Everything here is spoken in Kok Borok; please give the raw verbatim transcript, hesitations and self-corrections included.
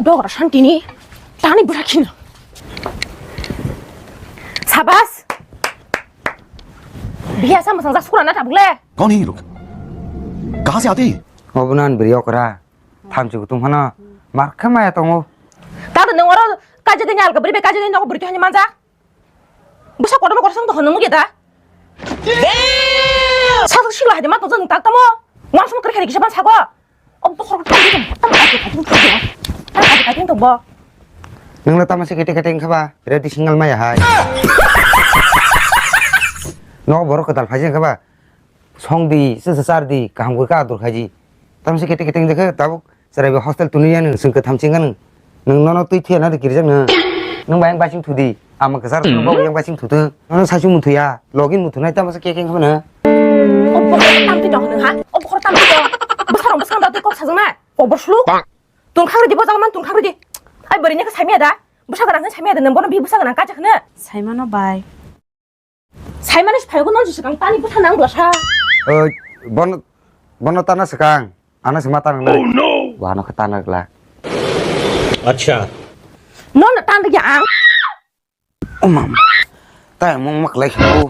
Dogra santini tani bwsa khino. Sabas. Biya sa masang jas kurana tabuk le. कौन है ये लोग? कहाँ से आते हैं? Obo nan bwrwi okra. Thamchi kutung phano mar khe maya tongo. Ta nwng oro kaje dini alga bwrwi bai kaje dini nogo bwrwi hani manja. Bwsa kotorma kotor song tongkha nungya da? Sa sa sikla haide ma tongja nung tak tamo. Uansukma kwrwi khaidi kisa ban sago. O bokhorok tamo tamo tamo tamo tamo tamo tamo tamo tamo tamo. Nungla tamo se kete kete wngkha ba ready single maya hai. No borok kwtal phaijak wngkha ba. Song di se se char di kaham khe ka adur khaiji. Tamo se kete kete wngkha tabuk. Chwrai bai hostel tuni ya nwng, chwng kwtham chengkha nwng. Nwng nono twi thuya na de kirijak nwng. Nwng bai ang basing thudi. Ama kwchar nwng bo yang basing thutu. Nono saichung muthuya. Login muthunai tamo se kekeng khobana. O bokhorok tam twi dong nwng ha? O bokhorok tam twi dong? Bwsarok bwsang da twi kok sajak na? O bosluk. Tun khagri di bo jang man tun khagri di. Ai bwrwi ni khe saimaya da? Bwsa gwnang hwn saimaya da nwng bono bi bwsa gwnang kaijak hwn. Saimano bai. Saimani phaigo non swkang tani bwsa nang bwsa. Oi, bono, bono tana swkang. Ano se ma tana nang. Oh no. Wano khe tana gla. Acha. Non na tan ya ang. O mam. Tai mong mak lai kho.